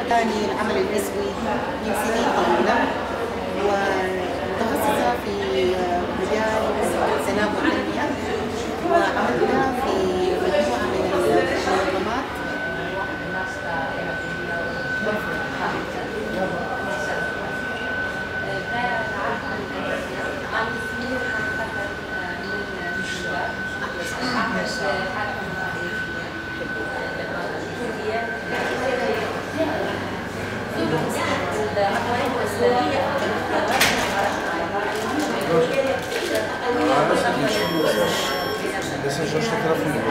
ثاني العمل النسوي من سنين طويلة، ومتخصصة في مجال السلام والتنمية، وعملتها في مجموعة من المنظمات. Essa já está gravando.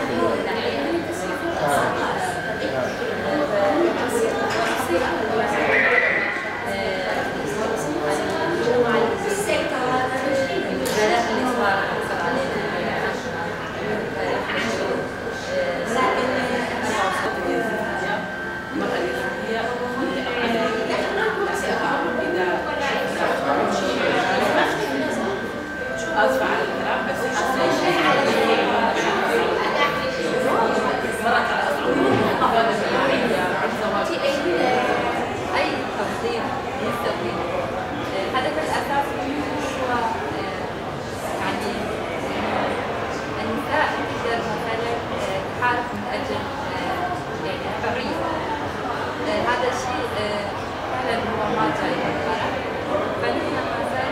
آسفة على الكلام بس حاسة أي تنظيم يستوي الهدف الأساسي هو يعني النساء تقدر مثلا تحارب من أجل يعني الحرية. هذا الشيء فعلا هو ما جاي مؤخرا، فنحن مثلا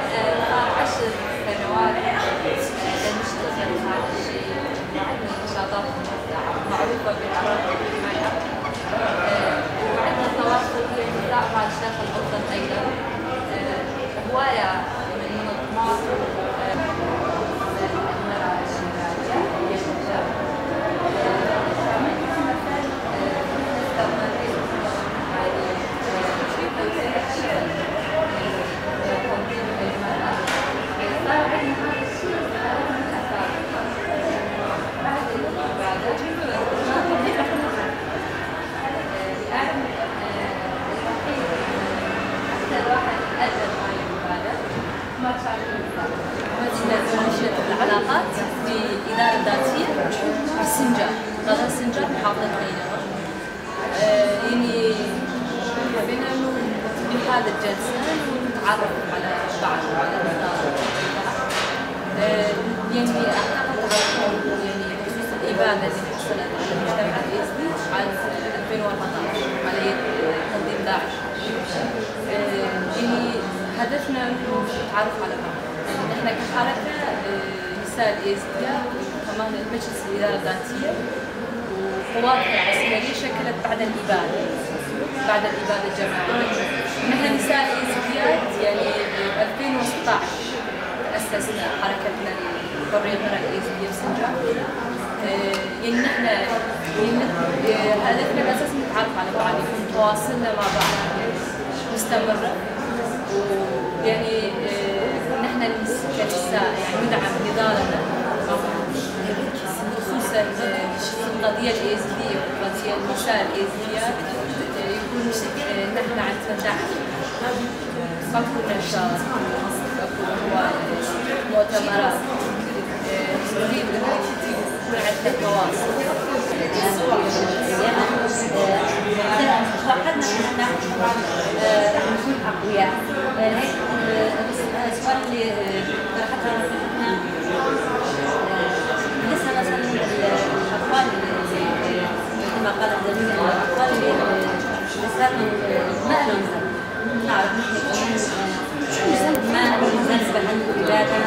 صار 10 سنوات نشتغل هذا الشيء، وعندنا نشاطات موسعة معروفة بالأراضي الاجتماعية، وعندنا تواصل هي النساء مع الشرق الأوسط أيضا، هواية من منظمات المرأة الشبابية هي الحجاب. العلاقات في الإدارة الذاتية في السنجار، غدا السنجار محافظة بينما. يعني حبينا إنه بهذا الجلسة نتعرف على بعض وعلى الإدارة. يعني أعتقد تعرفون يعني بخصوص الإبادة اللي حصلت على المجتمع الإسلامي عام 2014 على يد تنظيم داعش. يعني هدفنا إنه نتعرف على بعض. نحن كحركة نساء الإيزديات وكمان مجلس الإدارة الذاتية وقواتها العسكرية شكلت بعد الإبادة الجماعية. نحن نساء الإيزديات يعني 2016 تأسسنا حركتنا الحرية المرأة الإيزدية في سنجار. يعني نحن هدفنا الأساسي نتعرف على بعض، يكون تواصلنا مع بعض مستمرة، ويعني نحن كنساء يعني ندعم نضالنا خصوصا القضية الإيزدية وقضية النساء الإيزديات، يكون نحن عندنا دعم، اكو نشاط، اكو مؤتمرات، نريد انه يكون عندنا تواصل. توقعنا ان راح نكون اقوياء. هيك السؤال اللي طرحته رفيقتنا بالنسبه مثلا للاطفال مثل ما قالت زميلة الاطفال اللي لساتهم ما لهم ذنب، نعرف نحن كمان ما لهم ذنب بحد الولاده.